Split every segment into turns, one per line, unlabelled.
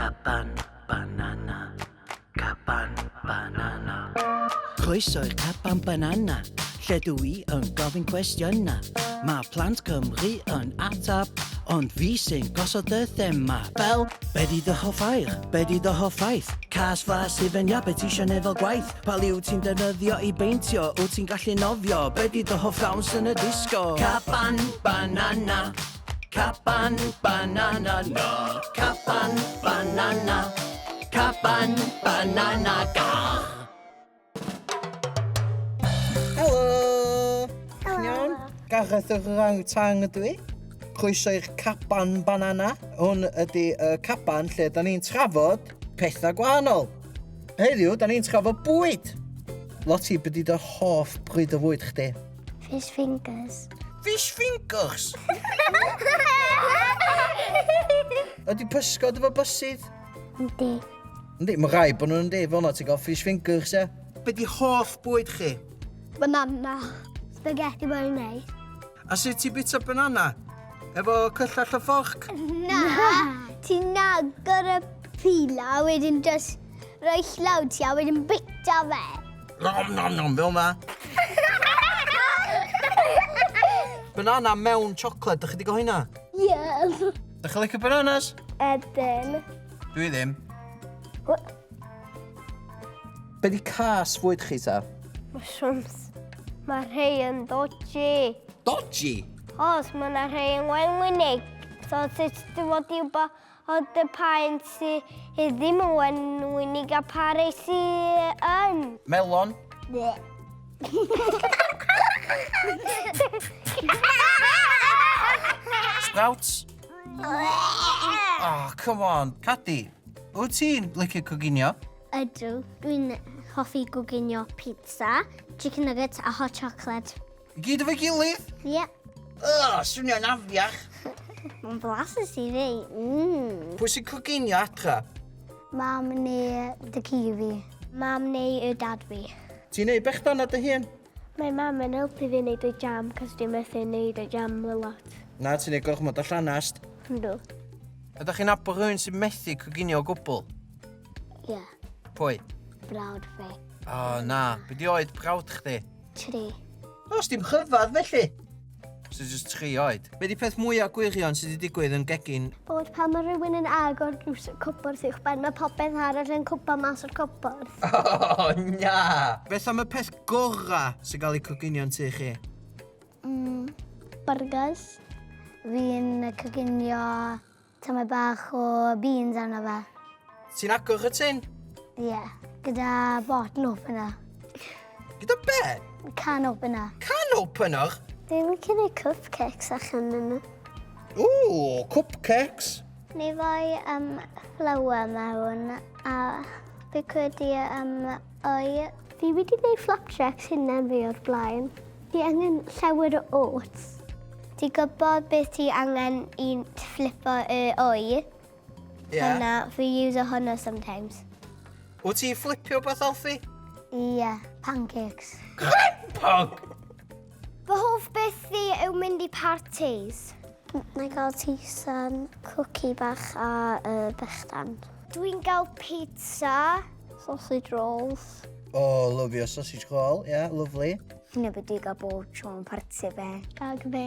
Caban banana, caban banana. Croeso i'r caban banana, lle dw i yn gofyn cwestiynau. Mae plant Cymru yn atab, ond fi sy'n gosod y thema. Fel, be di dy hoff air? Be di dy hoff ffaith? Cas flas hufen iâ, be ti isio neud fel gwaith? Pa liw ti'n defnyddio i beintio? Wyt ti'n gallu nofio? Be di dy hoff ddawns yn y disgo? Caban banana. Caban banana na. Caban banana. Caban banana ga.
Helo! Chi'n iawn? Gareth yr Orang ydw i. Croeso i'r Caban Banana. Hwn ydy y caban lle da ni'n trafod pethau gwahanol. Heddiw, da ni'n trafod bwyd. Lottie, be di dy hoff bryd o fwyd chdi?
Fish fingers.
Fish fingers? Ydy pysgod efo bysydd?
Yndi.
Yndi, mae rhaid bod nhw'n yndi, fel yna ti'n cael fish fingers, ie? Be di hoff bwyd chi?
Banana. Spaghetti bolognese.
A sut ti'n bita banana? Efo cyllell a fforc?
Na, ti'n agor y pila a wedyn just rhoi llaw ti a wedyn bita fe.
Nom, nom, nom, fel na. Banana mewn chocolate, dych chi wedi gael hynna?
Ie. Yeah.
Dych chi'n licio bananas?
Ydyn.
Dwi ddim. Be di cas fwyd chi ta?
Mushrooms. Mae rhai yn dodgy.
Dodgy?
Os, mae yna rhai yn wenwynig. So, sut dwi'n fod i wybod Ond y paent sy ddim yn wenwynig a pa rei sy yn?
Melon.
Bleh.
Sprouts. Oh, come on. Cadi, wyt ti'n licio coginio?
Ydw, dwi'n hoffi goginio pizza, chicken nuggets a hot chocolate.
I gyd efo'i gilydd?
Ie. Yeah.
Ugh, swnio'n afiach.
Mae'n blasus i fi. Mm.
Pwy sy'n coginio adra?
Mam neu dy ci fi. Mam neu y dad fi.
Ti'n neud bechdan ar dy hun?
Mae mam yn helpu fi wneud y jam, cos dwi'n methu wneud y jam a lot.
Na, ti'n neud gormod o llanast.
Yndw.
Ydych chi'n nabod rhywun sy'n methu coginio o gwbl?
Ie. Yeah.
Pwy?
Brawd fi.
O, oh, na. Be di oed brawd chdi?
Tri.
Os dim rhyfedd felly. So just tri oed. Be di peth mwyaf gwirion sydd wedi digwydd yn gegin?
Bod pan mae rhywun yn agor drws y cwpwrdd uwch ben, mae popeth arall yn cwpa mas o'r cwpwrdd.
O, oh, na! Beth am y peth gora sy'n cael ei coginio yn tŷ chi?
Mm, burgers. Fi'n coginio Tamed bach o beans arno fe.
Ti'n agor y tin?
Ie, yeah, gyda bottle opener.
Gyda be?
Can opener.
Can opener?
Dwi'n licio gwneud cupcakes allan yna.
Ooh, cupcakes.
Ni roi um, flour mewn a fi credu um, oi. Fi wedi gwneud flapjacks hunan fi o'r blaen. Fi angen llawer o oats. Ti'n gwybod beth ti angen i fflipo y wy?
Ie. Yeah.
Hwnna, fi use hwnna sometimes.
Wyt ti'n fflipio beth, Alfie?
Ie, yeah, pancakes.
Crempog!
Fy hoff beth fi yw mynd i parties. Na i gael teisen, cwci bach a uh, bechdan. Dwi'n gael pizza, sausage rolls.
Oh, lyfio sausage roll, yeah, lovely.
Hynna beth dwi'n gael bob tro yn parti fe. Ag fe.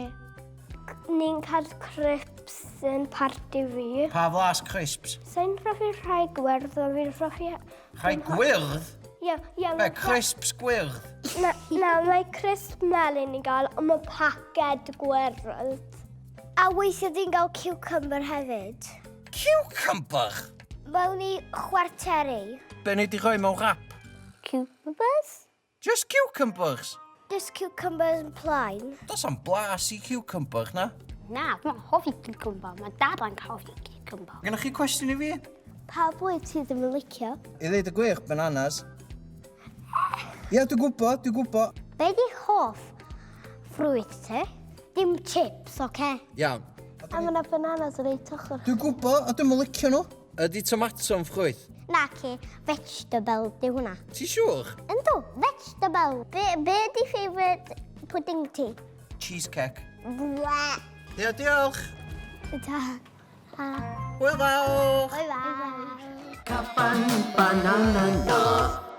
Ni'n cael crisps yn parti fi.
Pa flas crisps?
Sa'n rhoffi rhai gwyrdd, ond fi'n rhoffi...
Rhai gwyrdd?
Ie, ie.
Be, crisps gwyrdd?
Na, na, mae crisp melyn i gael, ond mae paced gwyrdd. A weithiau dwi'n gael cucumber hefyd.
Cucumber?
Mewn i chwarteri.
Be nei di rhoi mewn wrap?
Cucumbers?
Just cucumbers?
Just cucumbers yn plaen.
Does am blas i cucumber, na?
Na, dwi'n hoffi cucumber. Mae dad yn hoffi cucumber.
Gennych chi cwestiwn i fi?
Pa bwyd ti ddim yn licio?
I ddeud y gwir, bananas. Ie, dwi'n gwybod, dwi'n gwybod.
Be di hoff ffrwyth ti? Dim chips, oce? Okay?
Iawn.
A mae yna bananas yn reit ochr.
Dwi'n gwybod, a dwi'n licio nhw. Ydy tomato'n ffrwyth?
Naci, vegetable di hwnna.
Ti siŵr?
Yndw, vegetable. Be, be di favourite pudding ti?
Cheesecake.
Bwa.
Ia, diolch.
Ta.
Hwyl fawr.
Hwyl fawr.
Caban banana na.